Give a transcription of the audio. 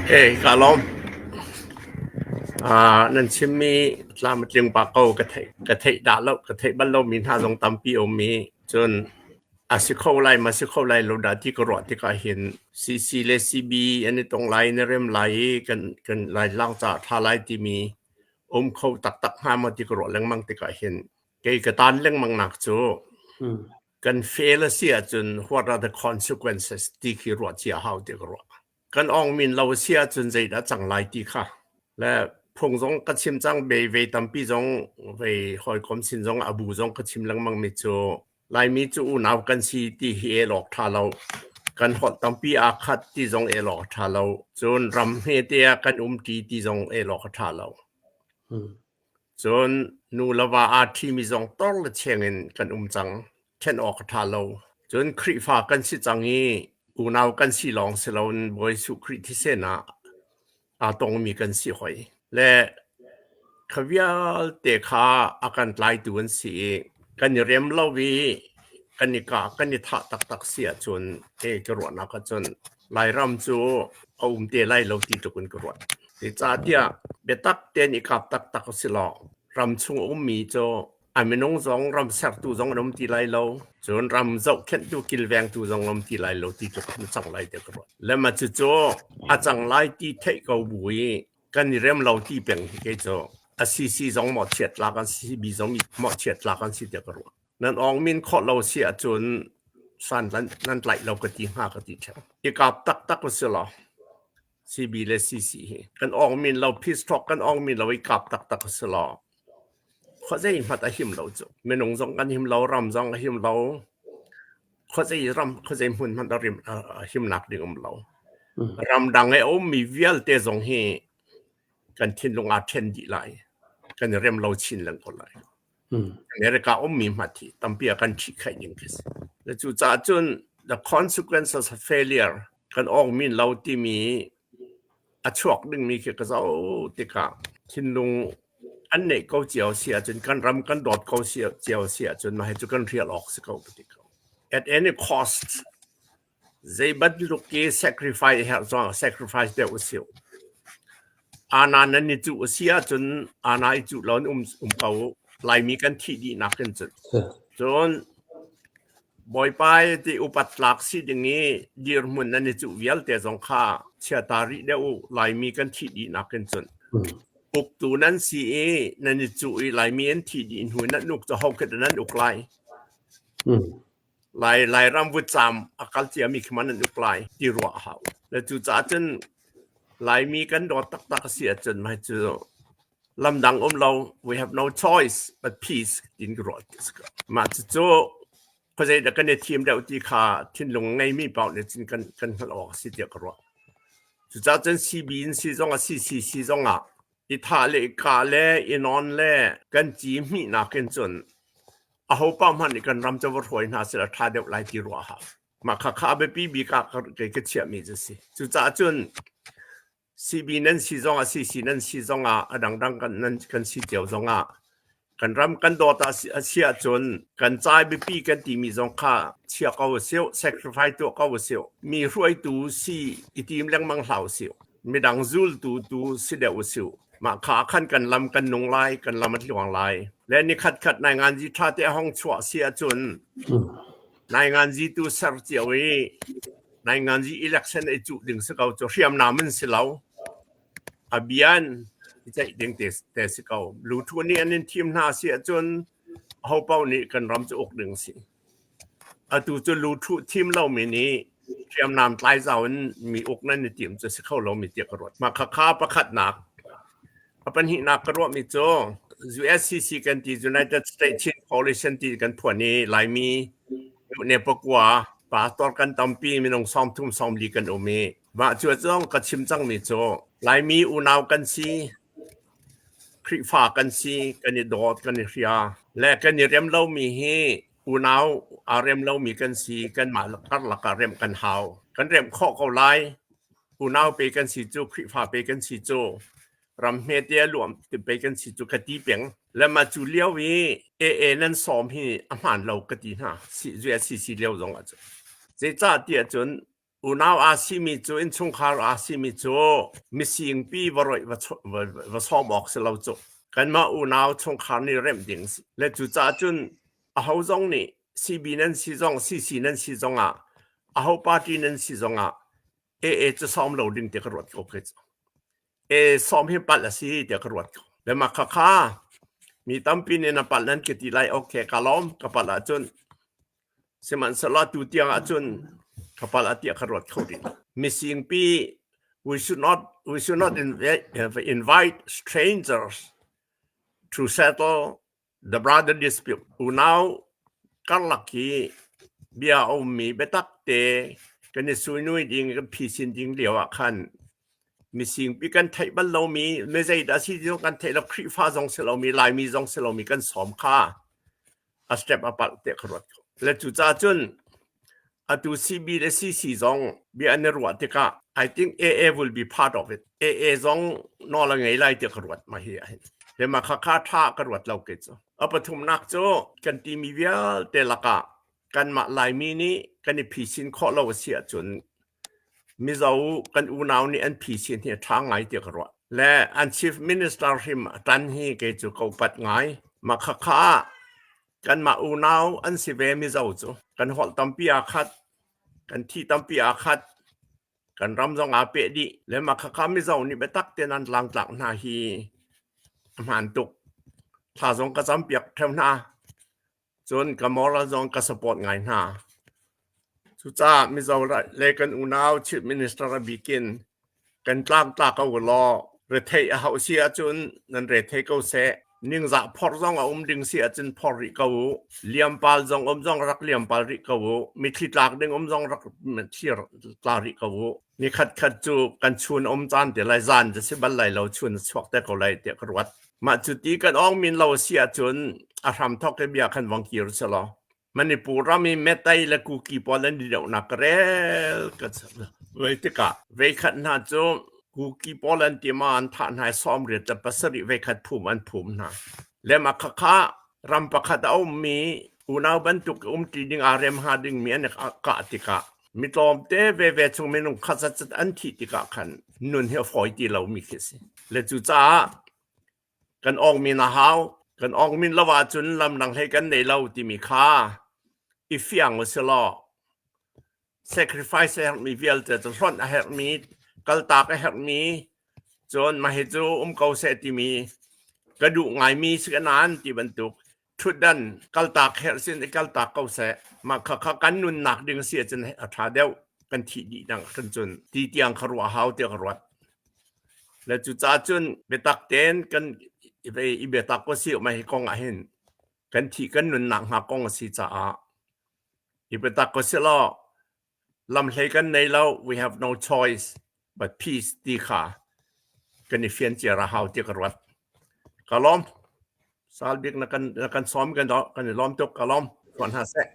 Hey, ka lawm. Nan chimmi tlam a tling pah ko. Ka theih ka theih dah lo, ka theih bal lomi hna zong tampi a um i cun a si kho lai ma si kho lai lo dah ti ka ruah tikah hin CC le CB an i tong lai, na rem lai i kan kan Laitlang caah ṭha lai timi um kho taktak hnga maw ti ka ruah lengmang tikah hin kei ka tan lengmang nak cu kan fail a si ahcun what are the consequences ti khi ruah cia hau ti ka ruah. Kan ong min lo a si ahcun zeidah cang lai ti kha. Le phung zong ka chim cang ve ve tampi zong ve hawikom sin zong a bu zong ka chim lengmang mi cu Laimi cu unau kan si ti hi el awk ṭha lo. Kan holh tampi aa khat ti zong el awk a ṭha lo. Cun ram hmete ah kan umṭi ti zong el awk a ṭha lo. Cun nu le va aa ṭhimi zong tor le cheng in kan um cang. Ṭhen awk a ṭha lo. Cun Khrihfa kan si cang i unau kan si lawng si loin Bawi Jesuh Khrih thisen ah aa tongmi kan si hoi. Le kha vialte kha a kan tlaitu an si i kan i rem lo i kan i kah kan i thah taktak si ahcun e ka ruahnak ahcun Lairam cu a um te lai lo ti tluk in ka ruat. Zeicahtiah biatak tein i kap taktak a si law ram chung a ummi cu a minung zong ram sertu zong an um ti lai lo. Cun ram zohkhenhtu kilvengtu zong an um ti lai lo ti tluk in a cang lai tiah ka ruat. Le mah cucu a cang lai ti theih ko bu i kan i rem lo ti peng hi kei cu a CC zong mawhchiat tlak an si, CB zong mawhchiat tlak an si tiah ka ruah. Nan awng min khawh lo si ahcun san nan tlaih lo ka ti hnga ka ti ṭheo. I kap taktak u si law CB le CC hi kan awng min lo peace talk kan awng min lo i kap taktak u si law khuazei hmat a him lo cu. Minung zong kan him lo, ram zong a him lo. Khuazei ram khuazei hmun hmanh a rim a himnak ding um lo. Ramdang i a ummi vialte zong hi kan thinlung aa ṭhen dih lai. Kan i rem lo chin lengko lai. America ummi hmat hi tampi ah kan ṭhihkhaih ning khi si. Le cucaah cun the consequences of failure kan awk min lo timi a chuak dingmi khi ka zoh tikah thinlung an neih ko cio si ahcun kan ram kan dawt ko si cio si ahcun mah hi cu kan hrial awk si ko ka ti ko. At any cost Zei bantuk i sacrifice herh zongah sacrifice deuh a si. Ana nan i cuh a si ahcun ana i cuh lo in um, um ko u. Laimi kan thih dih nakin cun. Cun Bawipa ti upat tlak si ding i dirhmun nan i cuh vialte zong kha chiata rih deuh u. Laimi kan thih dih nakin cun. Uktu nan si i nan i cuh i Laimi an thih dih hnu nan uk cu ho khi dah nan uk lai? Lai Lairam vutcaam a kal ciami khi man an uk lai ti ruah a hau. Le cucaah cun Laimi kan dawt taktak a si ahcun mai cu lamdang um lo, we have no choice but peace tiin ka ruah. Mah cucu khuazei dah kan i thim deuh ti kha thinlung ngeimi paoh nih cun kan kan hngalh awk a si tiah ka ruah. Cucaah cun CB in si zong ah CCC zong ah i thah le i kah le i nawn le kan ci hmihnak in cun ahopaoh hmanh nih kan ram cu va hruai hna seh a ṭha deuh lai ti ruah a hau. Mah khakha a biapi bik ah kei ka chiahmi cu si. Cucaah cun CB nan si zongah CC nan si zongah a dangdang kan nan kan si cio zongah kan ram kan dawt ah a si ahcun kan ca biapi kan timi zong kha chia ko usih, sacrifice tuah ko usih. Mi hruaitu si i tim lengmang hlah usih. Midang zultu tu si deuh usih. Mah kha khan kan lam kan nung lai, kan lam a tluang lai. Le ni khat khat nai nganzi ṭha te a hong chuah si ahcun nai nganzi tu ser cio i nai nganzi election i cuh ding si ko cu hriamnam in si lo. A bian i ceih ding te, te si ko. Luthu nih an in thim hna si ahcun ahopaoh nih kan ram cu uk ding si. Atu cu luthu thim lomi nih hriamnam tlai zau in mi uk nan i tim cu si kho lomi tiah ka ruat. Mah khakha pakhatnak. A pahnihnak ka ruahmi cu USCC kan ti United States Chin Coalition ti kan phuan i Laimi ne pakua pastor kan tampi minung 30 40 kan um i Mah cu zong ka chim cangmi cu Laimi unau kan si, Khrihfa kan si, kan i dawt, kan i hria. Le kan i rem lomi hi unau aa rem lomi kan si, kanmah karlak ah remh kan hau. Kan remh khawh ko lai. Unau pe kan si cu, Khrihfa pe kan si cu, ram hmete a luam pe kan si cu ka ti peng. Le mah cu lio i AA nan sawm hi a hmaan lo ka ti hna. USCC lio zong ah cun. Zeicah tiah cun. Unau aa simi cu, innchungkhar aa simi cu misingpi va roih va sawm awk si lo cu. Kanmah unau chungkhar nih remh ding si. Le cucaah cun aho zong nih CB nan si zong, CC nan si zongah, aho party nan si zongah AA cu sawm lo ding ti ka ruat ko kei cu. E sawm hi palh a si tiah ka ruat ko. Le mah khakha mi tampi nih na palh nan ka ti lai, okay, ka lawm ka palh ahcun. Sihmanhsehlaw tu tiang ahcun ka palh ah tiah ka ruat kho rih lo. Misingpi, we should not invite strangers to settle the brother dispute. Unau karlak hi bia a ummi biatak te kan i suinui ding, kan phisin ding lio ah khan misingpi kan theih bal lomi, mi zeidah si ti zong kan theih lo, Khrihfa zong si lomi, Laimi zong si lomi kan sawm kha a step a palh tiah ka ruat ko. Le cucaah cun atu CB le CC zong bia an i ruah tikah I think AA will be part of it. AA zong nawl a ngei lai tiah ka ruat ma hi ahhin. Le mah khakha tha ka ruat lo kei cu. A pathumnak cu kan timi vialte lakah kanmah Laimi nih kan i phisin khawh lo a si ahcun Mizo kan unau nih an phisin hi a ṭha ngai tiah ka ruah. Le an chief minister hrim a ṭan hi kei cu ka upat ngai. Mah khakha kanmah unau an si ve Mizo cu. Kan holh tampi aa khat, kan thi tampi aa khat, kan ram zong aa peh dih. Le mah khakha Mizo nih biatak tein an tlangtlak hna hi a hmaan tuk. Thla zong ka campiak ṭheo hna. Cun ka moral zong ka support ngai hna. Cucaah Mizo le kan unau Chief Minister a bikin kan tlangtla ko ulaw retheih a hauh si ahcun nan rethei ko seh. Ningzah phorh zong a um ding si ahcun phorh rih ko u. Liampal zong um zong rak liampal rih ko u. Mitthli tlak ding um zong rak mitthli tla rih ko u. Nikhat khat cu kan chun um caan te lai, zan cu si bal lai lo, chun a chuak te ko lai tiah ka ruat. Mah cu ti kan awng min lo a si ahcun a hramthawk i bia khan vong kir selaw Manipur ram i Metai le Kuki pawl an i dohnak ka rel ka vei tikah veikhat hna cu Kuki pawl an ti ma an thah hna i 87 veikhat phum an phum hna. Le mah khakha ram pakhat a ummi unau bantuk umṭi ding aa rem hnga dingmi an i kah tikah mi tlawmte veve chung minung khat zatzat an thih tikah khan nun hi a fawi ti lomi khi a si. Le cucaah kan awngmin a hau. Kan awngmin lo ahcun lamdang hlei kan nei lo timi kha i fiang u si law sacrifice a herhmi vialte cu hlonh a herhmi, kaltak a herhmi, cun mah hi cu um ko seh timi ka duh ngaimi si ka nain ti bantuk ṭhutdan kaltak herh sin i kaltak ko seh. Mah khakha kan nunnak ding si ahcun a ṭha deuh, kan thih dih dang ahcun cun ti tiang kha ruah hau tiah ka ruat. Le cucaah cun biatak tein kan i biatak ko si mah hi kong ah hin kan thih kan nunnak hnga kong a si caah i biatak ko si law lamhlei kan nei lo, we have no choice but peace ti kha kan i fian ciar a hau ti ka ruat. Ka lawm. Sal bik na kan sawm, kan i lawm tuk, ka lawm. Tuan hna seh.